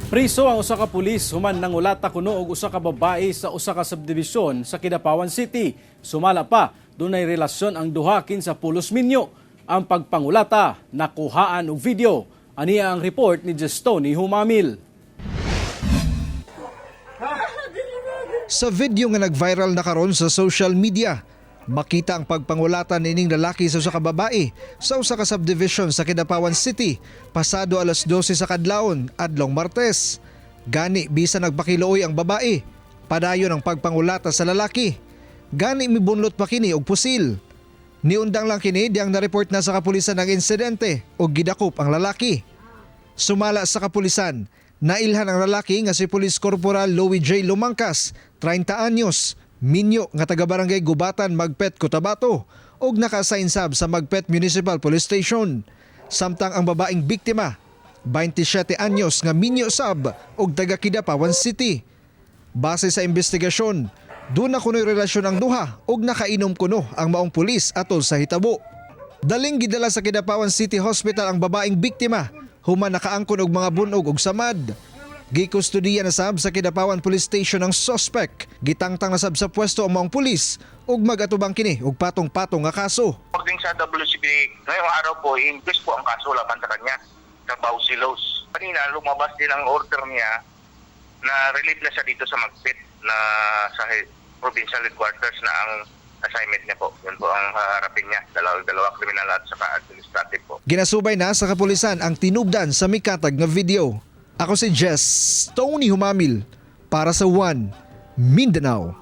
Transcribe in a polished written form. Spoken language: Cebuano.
Priso ang usa ka pulis human nangulata kuno og usa ka babae sa usa ka subdivision sa Kidapawan City. Sumala pa, dunay relasyon ang duha kinsa pulos minyo. Ang pagpangulata nakuhaan og video. Ania ang report ni Jestoni Humamil. Sa video nga nag-viral na karon sa social media, makita ang pagpangulata nining lalaki sa usa ka babae sa usa ka subdivision sa Kidapawan City pasado alas 12 sa kadlawon adlong Martes. Gani bisan nagpakiluoy ang babae, padayon ang pagpangulata sa lalaki. Gani mibunlot pa kini og pusil. Niundang lang kini diyang na-report na sa kapulisan ang insidente ug gidakop ang lalaki. Sumala sa kapulisan, nailhan ang lalaki nga si Police Corporal Louis J. Lumangkas, 30 anyos, minyo nga taga Barangay Gubatan, Magpet, Cotabato ug naka-assign sab sa Magpet Municipal Police Station. Samtang ang babaeng biktima, 27 anyos nga minyo sab ug taga Kidapawan City. Base sa investigasyon, duna kuno'y relasyon ang duha ug nakainom kuno ang maong pulis atol sa hitabo. Daling gidala sa Kidapawan City Hospital ang babaeng biktima human nakaangkon og mga bunog og samad. Gikustudiya na sab sa Kidapawan Police Station ang suspect. Gitangtang na sab sa pwesto ang maong pulis ug mag-atubang kini og patong-patong nga kaso. According sa WCP, ngayong araw po, i-inquest po ang kaso laban sa kanya sa Bausilos. Kanina, lumabas din ang order niya na relieve na siya dito sa Magpet na sa provincial headquarters na ang assignment niya po. Yun po ang haharapin niya. Dalawa, dalawa, criminal at saka administrative po. Ginasubay na sa kapulisan ang tinubdan sa mikatag nga video. Ako si Jess Tony Humamil para sa One Mindanao.